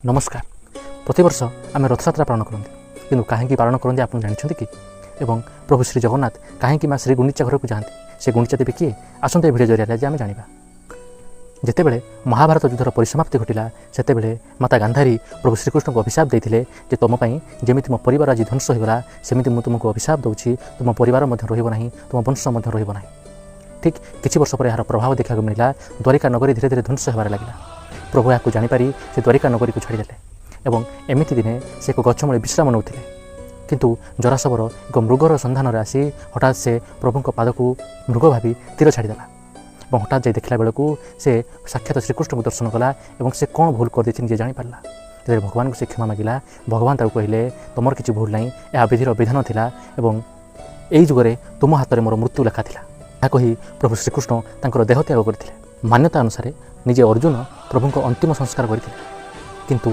ନମସ୍କାର। ପ୍ରତିବର୍ଷ ଆମେ ରଥଯାତ୍ରା ପାଳନ କରନ୍ତି, କିନ୍ତୁ କାହିଁକି ପାଳନ କରନ୍ତି ଆପଣ ଜାଣିଛନ୍ତି କି? ଏବଂ ପ୍ରଭୁ ଶ୍ରୀ ଜଗନ୍ନାଥ କାହିଁକି ମା ଶ୍ରୀ ଗୁଣ୍ଡିଚା ଘରକୁ ଯାଆନ୍ତି? ସେ ଗୁଣ୍ଡିଚା ଦେବୀ କିଏ? ଆସନ୍ତୁ, ଏ ଭିଡ଼ିଓ ଜରିଆରେ ଆଜି ଆମେ ଜାଣିବା। ଯେତେବେଳେ ମହାଭାରତ ଯୁଦ୍ଧର ପରିସମାପ୍ତି ଘଟିଲା, ସେତେବେଳେ ମାତା ଗାନ୍ଧାରୀ ପ୍ରଭୁ ଶ୍ରୀକୃଷ୍ଣଙ୍କୁ ଅଭିଶାପ ଦେଇଥିଲେ ଯେ ତୁମ ପାଇଁ ଯେମିତି ମୋ ପରିବାର ଆଜି ଧ୍ୱଂସ ହୋଇଗଲା, ସେମିତି ମୁଁ ତୁମକୁ ଅଭିଶାପ ଦେଉଛି, ତୁମ ପରିବାର ମଧ୍ୟ ରହିବ ନାହିଁ, ତୁମ ବଂଶ ମଧ୍ୟ ରହିବ ନାହିଁ। ଠିକ୍ କିଛି ବର୍ଷ ପରେ ଏହାର ପ୍ରଭାବ ଦେଖିବାକୁ ମିଳିଲା। ଦ୍ୱାରିକା ନଗରୀ ଧୀରେ ଧୀରେ ଧ୍ୱଂସ ହେବାରେ ଲାଗିଲା। ପ୍ରଭୁ ଏହାକୁ ଜାଣିପାରି ସେ ଦ୍ୱାରିକା ନଗରୀକୁ ଛାଡ଼ିଦେଲେ ଏବଂ ଏମିତି ଦିନେ ସେ ଏକ ଗଛ ମୂଳେ ବିଶ୍ରାମ ନେଉଥିଲେ, କିନ୍ତୁ ଜରାଶବର ଏକ ମୃଗର ସନ୍ଧାନରେ ଆସି ହଠାତ୍ ସେ ପ୍ରଭୁଙ୍କ ପାଦକୁ ମୃଗ ଭାବି ତୀର ଛାଡ଼ିଦେଲା ଏବଂ ହଠାତ୍ ଯାଇ ଦେଖିଲା ବେଳକୁ ସେ ସାକ୍ଷାତ ଶ୍ରୀକୃଷ୍ଣଙ୍କୁ ଦର୍ଶନ କଲା ଏବଂ ସେ କ'ଣ ଭୁଲ କରିଦେଇଛି ନିଜେ ଜାଣିପାରିଲା। ଯେତେବେଳେ ଭଗବାନଙ୍କୁ ସେ କ୍ଷମା ମାଗିଲା, ଭଗବାନ ତାକୁ କହିଲେ, ତୁମର କିଛି ଭୁଲ ନାହିଁ, ଏହା ବିଧିର ବିଧାନ ଥିଲା ଏବଂ ଏଇ ଯୁଗରେ ତୁମ ହାତରେ ମୋର ମୃତ୍ୟୁ ଲେଖା ଥିଲା। ଏହା କହି ପ୍ରଭୁ ଶ୍ରୀକୃଷ୍ଣ ତାଙ୍କର ଦେହ ତ୍ୟାଗ କରିଥିଲେ। ମାନ୍ୟତା ଅନୁସାରେ ନିଜେ ଅର୍ଜୁନ ପ୍ରଭୁଙ୍କ ଅନ୍ତିମ ସଂସ୍କାର କରିଥିଲେ।